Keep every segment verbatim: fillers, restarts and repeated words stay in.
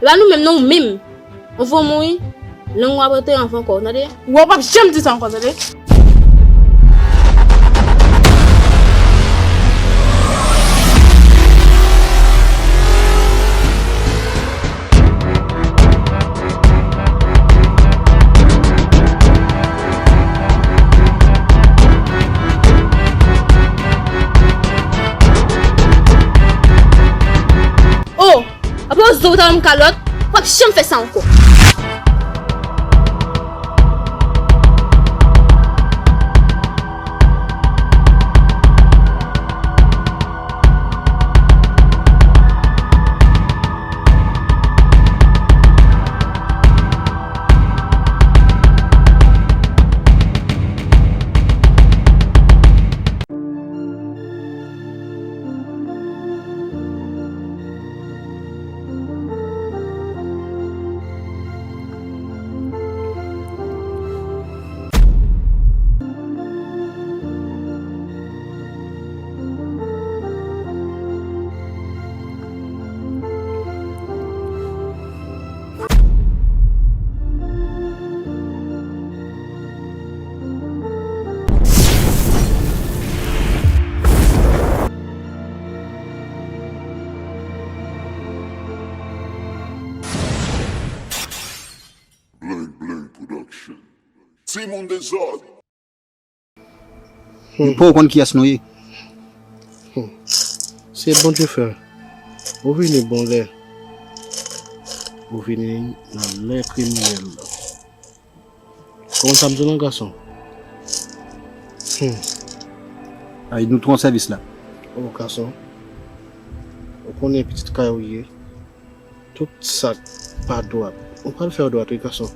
Epa nou menm non, ou menm. Anvan w mouri, lang ou ap antere anvan kò w, tande? Ou wè, w p ap janm di sa ankò, tande? Oh! Apre w zo w ta ban m kalòt, w p ap janm fè sa ankò. Bling Bling Production. Timoun dezòd. Li poko konn kiyès nou ye. Se Bondye fè. Ou vini bon lè. Ou vini nan lè kriminèl la. Ou konn sa m di w non, gason? Hmm. Ay, nou t gon sèvis la. O, gason. Ou konnen pitit kay ou ye. Tout sa k pa dwat, ou pral fè yo dwat, wi, gason.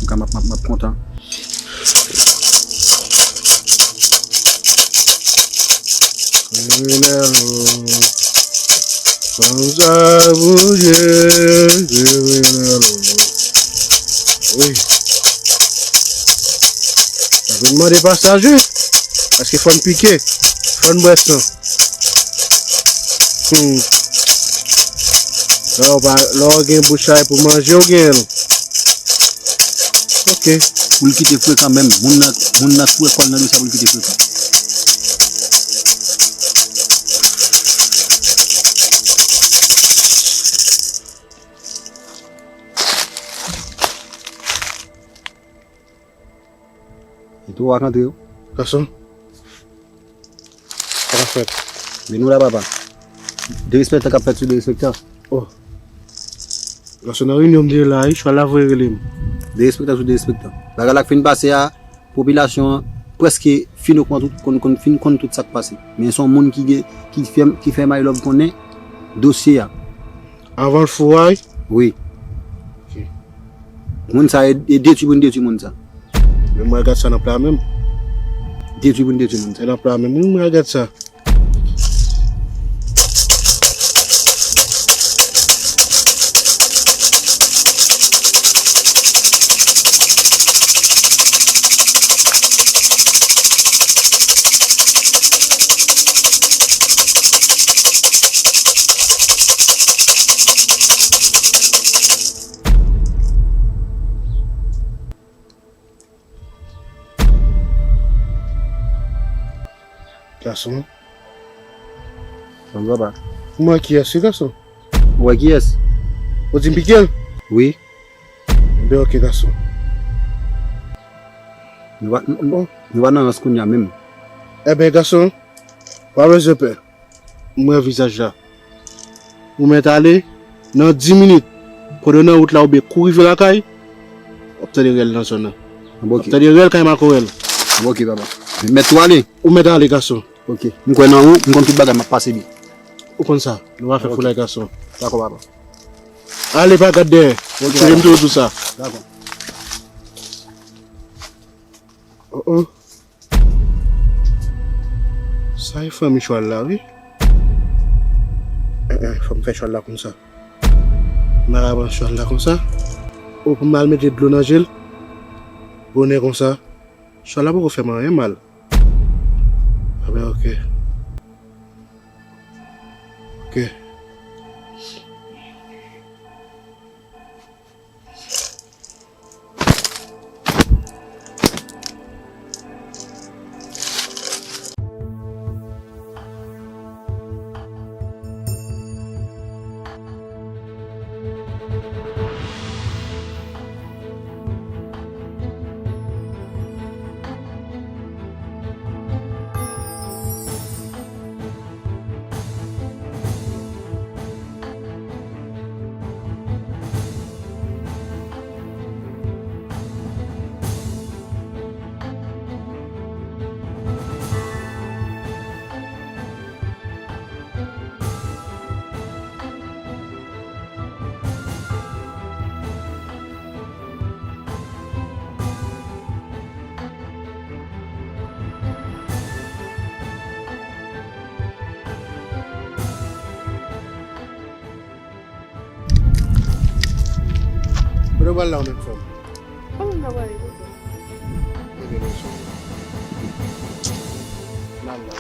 Antouka, m ap, m ap, m ap kontan. Kriminèl, o. Fanm sa bouje, kriminèl, o. Wi. Sa vin mande pasaj, wi. Paske fò n pike, fò n bwè san. Hmm. Lè w pa, lè w gen bout chay pou manje, w genyen l. Ok. Pou l kite frekan menm. Moun nan, moun nan tou wè kò l nan dosye a pou l kite frekan. E tou w ak antre yo. Gason. Sa k ap fèt? Men nou la, papa. Derespektan k ap fèt sou derespektan. Oh. Gason, nan reyinyon m te ye la, wi, chwal la voye rele m. Derespektan sou derespektan. Bagay la k fin pase a, popilasyon an prèske fin okouran tout, konn, konn, fin konn tout sa k pase. Men se yon moun ki gen, ki fè, ki fè My Love konnen dosye a. Avan l fou a, wi? Wi. Ok. Moun sa e, e detwi pou n detwi moun sa. Men mwen gad sa nan pla menm. Detwi pou n detwi moun sa. E nan pla menm, wi, mwen gad sa. Gason. Bon, papa. Ou wè kiyès, wi, gason? Ou wè kiyès? Ou di m pike l? Wi. Ben, ok, gason. Nou pa, nou, nou, nou pa nan rans kounye a menm. Enben, gason, pa bezwen pè. M wè vizaj la. Ou mèt ale, nan dis minit, pandan w nan wout la oubyen kou rive lakay, w ap tande rèl nan zòn nan. Bon, ok. W ap tande rèl kay Makorèl. Bon, ok, papa. Mèt tou ale. Ou mèt ale, gason. Ok. M kwè nan ou, m konn tout bagay, m ap pase byen. Ou konn sa. Nou pa fè foulay, gason. Dakò, papa. Ale, pa gad dèyè. Ok, papa. M toujou di w sa. Dakò. Oh, oh. Sa e fanmi chwal la, wi. Eh, eh, fò m fè chwal la konsa. M a pran chwal la konsa. O, pou m al mete dlo nan je l. Bonè konsa. Chwal la poko fè m anyen mal. Enben, ok. Ok. Kote w pral la, ou menm fanm? Kote m ta prale, tonton? Ebyen, men sou. N al la.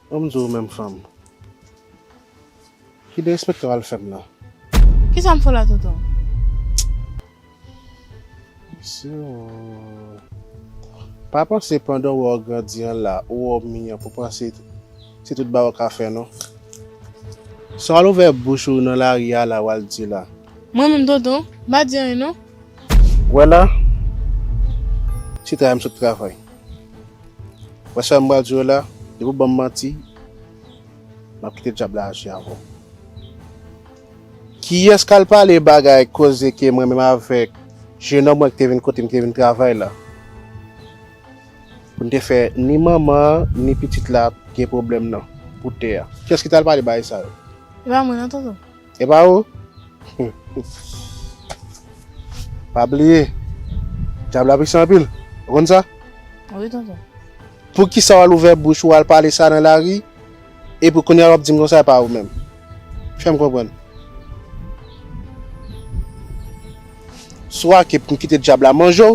Ban m di w menm fanm. Ki derespektan w al fè m la? Kisa m fè w la, tonton? Se yon... Pa panse pandan w wè w grandi an la, ou wè w minyon, pou panse se tout bagay w ka fè, non. Sa w al ouvè bouch ou nan lari a la, w al di la. Mwen menm, tonton, m pa di anyen, non. Wè la, se travay m sot travay. Wè sa m pral di w la, depi w ban m manti, m ap kite dyab la aji avè w. Kiyès k al pale bagay koze ke mwen menm avèk jenòm mwen ki te vin kote m te vin travay la? Pou n te fè ni manman an, ni pitit la gen pwoblèm nan, pou tè a. Kiyès ki t al pale bagay sa yo? E pa mwen non, tonton. E pa ou? Pa bliye, dyab la pisan anpil. Ou konn sa? Wi, tonton. Poukisa w al ouvè bouch ou al pale sa nan lari, epi kounye a w ap di m konsa e pa ou menm? Fè m konprann. Swa ke pou m kite dyab la manje w,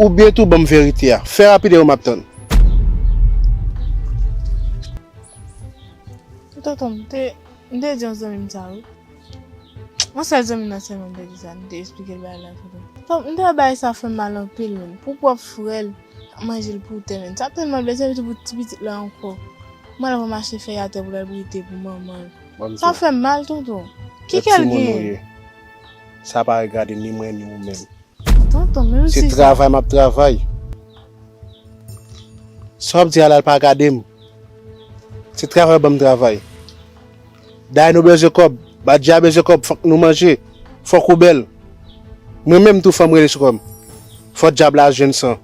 oubyen tou ban m verite a. Fè rapid e w m ap tann. Tonton, m te, m te di yon zanmi m sa, wi. Yon sèl zanmi m nan sèlman m te di sa, m te eksplike l bagay la, tonton. Tonton, m te wè bagay sa fè m mal anpil, menm. Pou pwòp frè l, k ap manje l pou tè, menm. Sa tèlman blese, epi tou pou ti pitit la ankò. Mwen la pou mache fè atè pou l al brite pou manman l. Sa fè m mal, tonton. Ki kè l genyen? Sa pa regade ni mwen ni ou menm. Tonton, menm si se travay m ap travay. Sa w ap di a la, l pa gade m. Se travay ban m travay. Dayè nou bezwen kòb. Badja bezwen kòb. Fòk nou manje. Fòk ou bèl. Mwen menm tou fò m rele sou kò m. Fò dyab la jwenn san.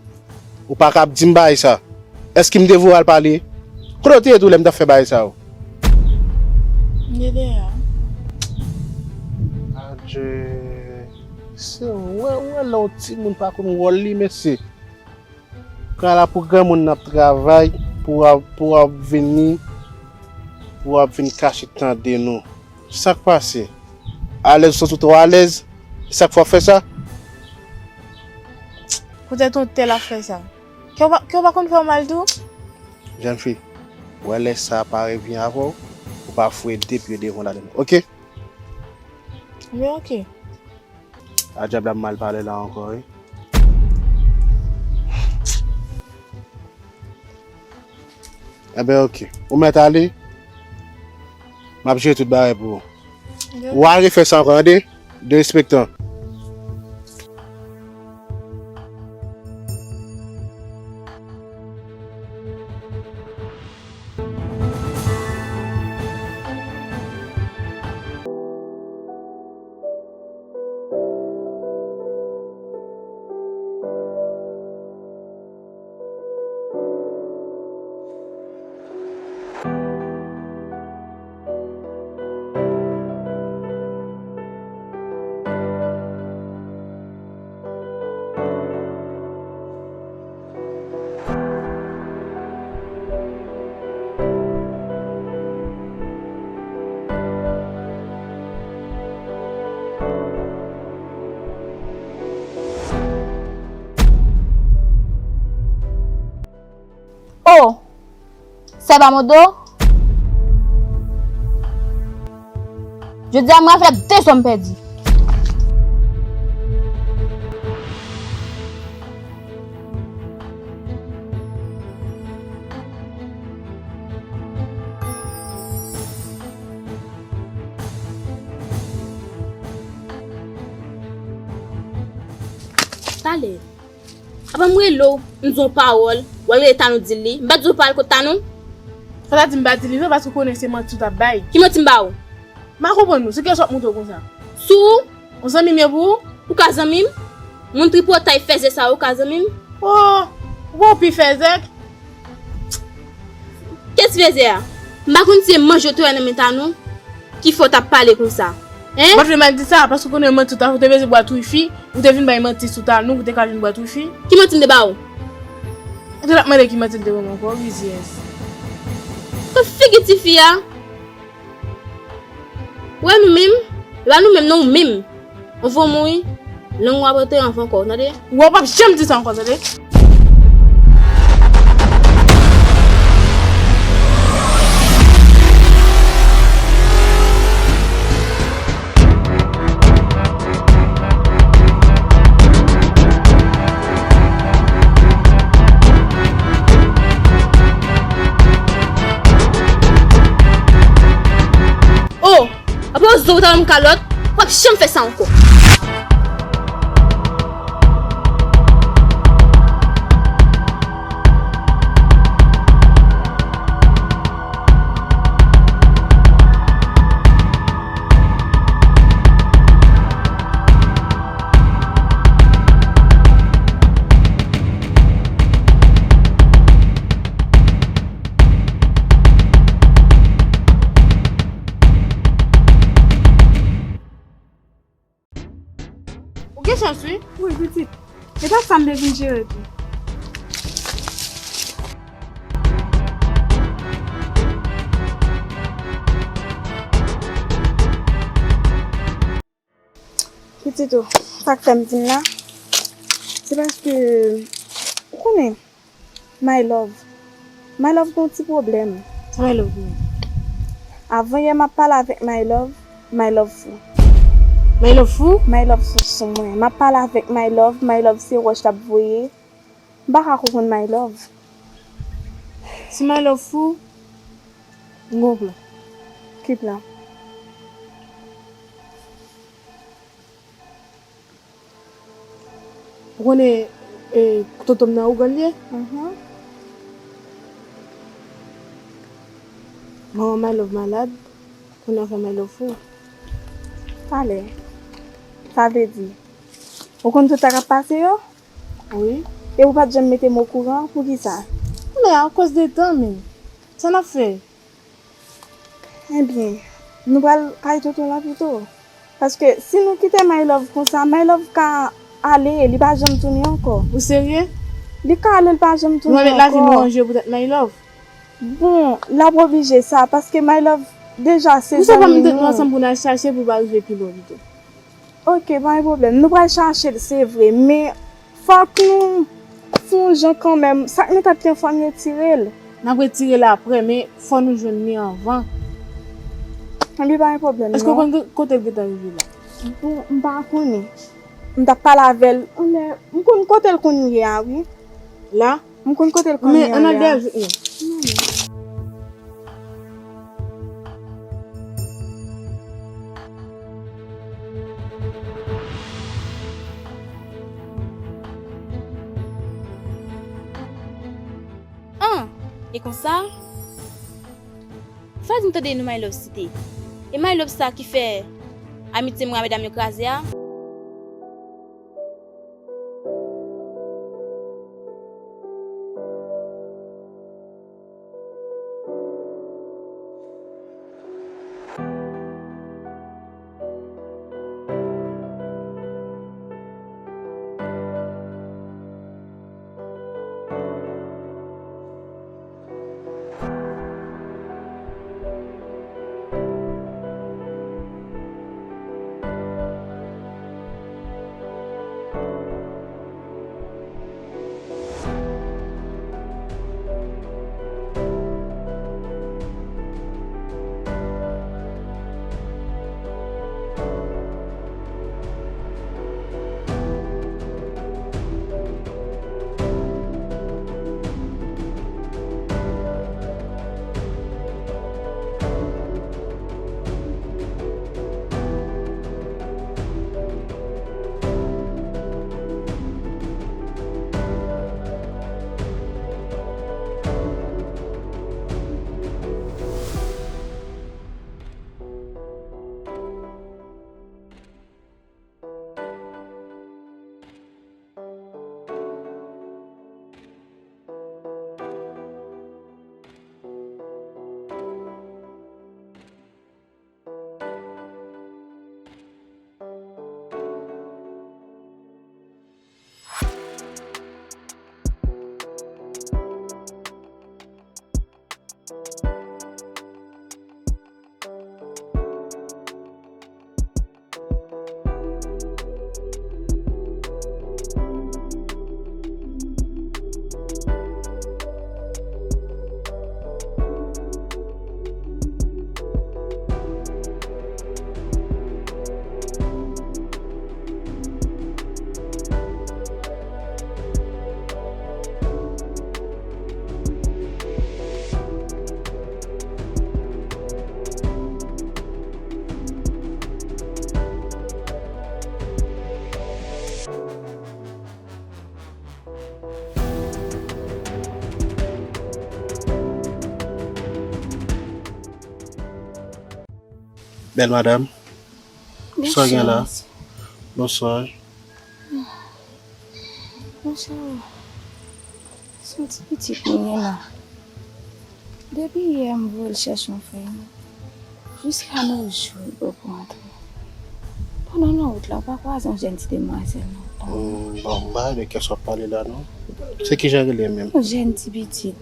Ou pa ka ap di m bagay sa. Èske m te voye w al pale? Kote w te ye tou lè m t ap fè bagay sa yo? M te dèyè a. Adje. Se wè, wè lè yon timoun pa konn wòl li, mesye. Kay la pou granmoun n ap travay, pou w ap, pou w ap vini, pou w ap vin kache tande nou. Sa k pase? Alèz, ou santi w twò alèz? Se sa k fè w ap fè sa? Poutèt yon tèl ap fè sa. Kè w pa, kè w pa konn fè w mal tou? Jèn fi, wè lè sa pa revyen avè w, ou pa foure de pye devan w ladan l, oke? Wi, oke. A dyab la mal pale la ankò, wi. Enben, oke. Ou mèt ale. M ap jere tout bagay pou ou. Ou a refè sa ankò, tande? Derespektan. Oh! Sè pa modo? Jodi a, mwen fè de zòm pèdi. Talè. Apa m rele w, m di w pawòl, w al rele Tanou di l li. M pa t di w pa al kot Tanou? Sa w ta di m pa di li vre, paske w konnen se manti w t ap bay. Ki manti m ba w? M pa konprann ou, sou kiyès w ap monte w konsa? Sou ou? Yon zanmi m ye pou ou? Ou ka zanmi m? Moun tripotay fèzè sa yo, ou ka zanmi m? Oh, ou pi fèzè. Kiyès fèzè a? M pa konn si se manje w te wè nan men Tanou ki fè w t ap pale konsa. Hein? Ou pa t vle m al di sa, paske ou konnen manti ou ta, ou te bezwen bwat wifi, ou te vin bay manti sou ta nou, pou te ka jwenn bwat wifi. Ki manti m te ba ou? Ou te t ap mande ki manti l te ban mwen ankò, rizyèz. Kot figi tifi a? Ou wè nou menm? E pa nou menm non, ou menm. Ou fò mouri, lang ou ap rete anvan kò w, tande? Ou p ap janm di sa ankò, tande? Oh! Apre yo zo w ta ban m kalòt, w ap janm fè sa ankò. Ou gen chans, wi. Wi, pitit. E pa sa m te vin jere tou. Pitit, ou, sa k fè m vin la, se paske, ou konnen, My love. My love gen yon ti pwoblèm. Sa My love gen? Avan yè m ap pale avèk My love, My love fou. My love fou? My love fou sou mwen. M ap pale avèk My love, My love se wòch l ap voye. M pa ka konprann My love. Si My love fou, m gon plan. Ki plan? Ou konnen, e, tonton m nan Ougan l ye? Mhm. Manman My Love malad, kounye a fè My Love fou. Talè. Sa vle di, ou konn tout sa k ap pase yo? Wi. E ou pa t janm mete m okouran, poukisa? Kounye a, akoz de tan, men. Sa n ap fè? Ebyen, nou pral kay tonton lan pito. Paske si nou kite My Love konsa, My Love ka ale, li pa janm tounen ankò. Ou serye? Li ka ale, li pa janm tounen ankò. Nou va met lavi nou an je poutèt My Love? Bon, l ap oblije sa, paske My Love deja se zanmi nou. Ou se pa met tèt nou ansanm pou n al chache pou l pa rive pi lwen pito. Ok, pa gen pwoblèm. Nou pral chache l, se vre, men fòk nou fè yon jan kanmenm. Sa k nan tèt li an, fò n retire l. N ap retire l apre, men fò nou jwenn li anvan. Ebyen, pa gen pwoblèm, non. Èske w konn kote l gentan rive la? Bon, m pa konnen. M t ap pale avè l. Anlè, m konn kote l konn ye a, wi. La? M konn kote l konn ye a. Men, ann al dèyè jouk nou. An, e konsa? Fadi m tande non My Love site. E My Love sa ki fè amitye mwen a medam yo kraze a? Bèl madanm, sa w gen la? Bonswa. Monchè, se yon ti pitit mwen gen la. Depi yè, m voye l chèche yon fèy mwen. Jiska nos jours, li poko antre. Pandan nan wout la, ou pa kwaze yon jèn ti demwazèl nan wout la? Hmm, bon, m pa wè de kiyès w ap pale la, non. Se kijan l rele menm? Yon jèn ti pitit.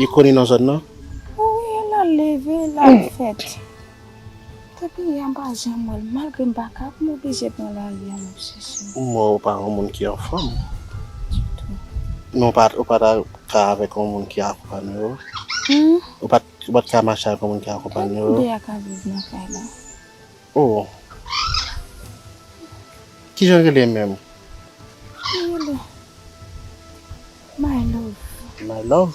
Li koni nan zòn nan? Wi, l al leve, l al fèt. Depi yè, m pa janm wè l. Malgre m pa ka, m oblije pran lari a, m ap chèche l. M wè w pa yon moun ki anfòm. Ditou. Men w pa, w pa ta ka avèk yon moun ki akonpanye w? Hmm? Ou pa t, ou pa t ka mache avèk yon moun ki akonpanye w? Nou de a ka viv nan kay la. Oh. Kijan l rele menm? Li rele My Love. My Love?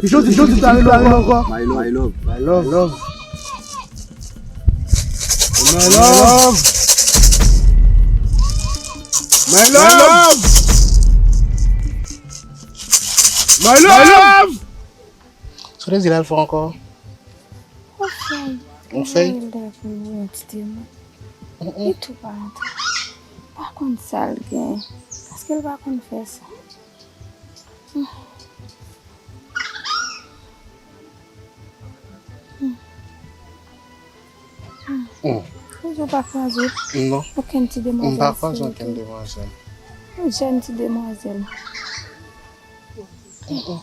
Jodi, jodi, ta rele ankò. My Love. My Love. My Love. My Love. My Love. My Love. Sa w te di l al fè ankò? Yon fèy. Yon fèy? Li lè pou l wè ti te mwen. Mm, mm. Li tou pa antre. Pa konn sa l gen. Paske l pa konn fè sa. Mm. Mm. Ou pa kwaze okenn ti demwazèl? Non. M pa kwaze okenn demwazèl. Yon jèn ti demwazèl. Mm, mm.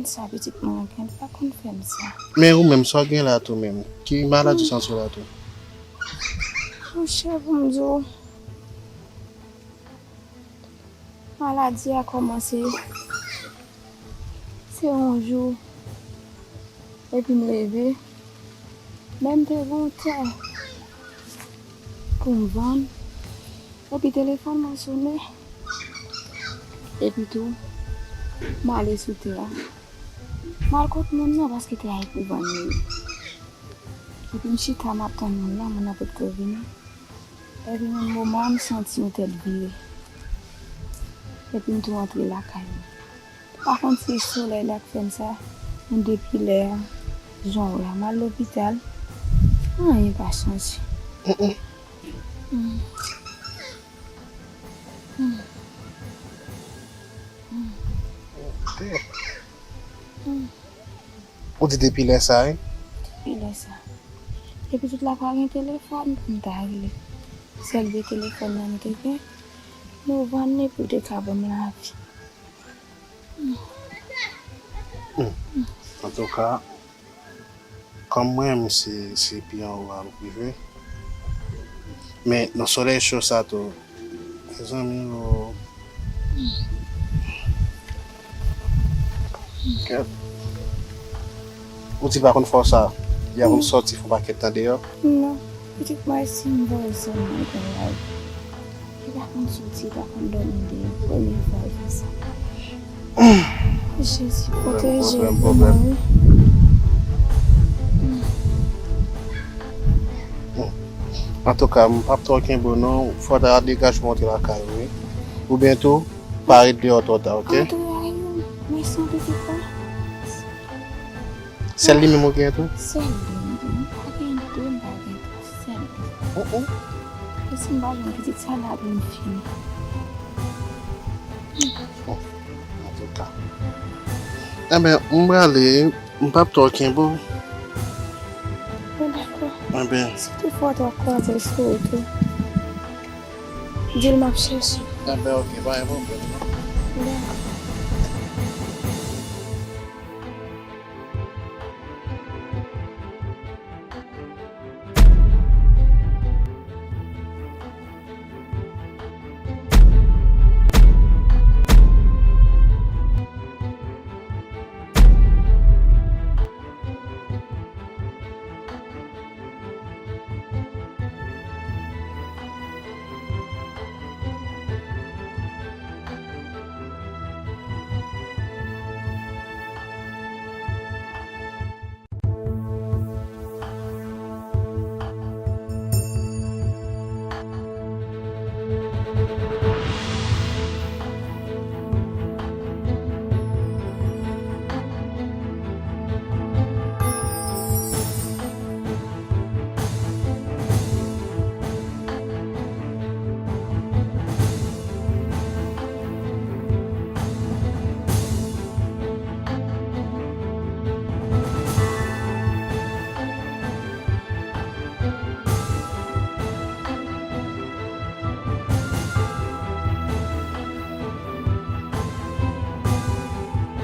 Sa pitit mwen gen, li pa konn fè m sa. Men ou menm, sa w gen la tou menm? Ki maladi w santi w la tou? Monchè, pou m di w, maladi a kòmanse, se yon jou, epi m leve, men m te gen yon tè pou m vann, epi telefòn mwen sonnen, epi tou, m ale sou tè a. M al kot moun nan paske te ay pou vann li. Epi m chita, m ap tann moun nan, moun nan potko vini. Epi menm moman an, m santi yon tèt vire. Epi m tou antre lakay mwen. Pa konn si solèy la k fè m sa, men depi lè a, jan w wè a, m al lopital, anyen pa chanje. Mm. Ou di depi lè sa, wi? Depi lè sa. Epi tout la pa gen telefòn pou m ta rele. Sèl de telefòn nan nou te gen, nou vann li pou l te ka ban m lavi. Antouka, kòm mwen menm se, se pi anwo a m rive. Men nan solèy cho sa tou, mezanmi o. Kèt. Ou di pa konn fè w sa, y a konn sòti fè yon pakèt tan deyò. Non, pitit mwen si m voye sèlman l konn laj. Li pa konn soti, li pa konn dòmi deyò. Premye fwa l fè sa. Jezi, pwoteje vi mwen wi. Antouka, m p ap twò kenbe w non, fò w ta degaje w monte lakay ou wi. Oubyen tou, pa ret deyò twò ta, oke? Antre a yo, mwen santi se pa. Sèl li menm ou gen tou? Sèl li m gen, m pa gen de, m pa gen twa, sèl li. Oh oh. E si m pa jwenn pitit sa la pou m fini. Bon, antouka. Enben, m prale, m p ap twò kenbe w. Bon, dakò. Enben. Si toutfwa w ta kwaze l sou wout ou, di l m ap chèche w. Enben, oke, pa gen pwoblèm non. Dakò.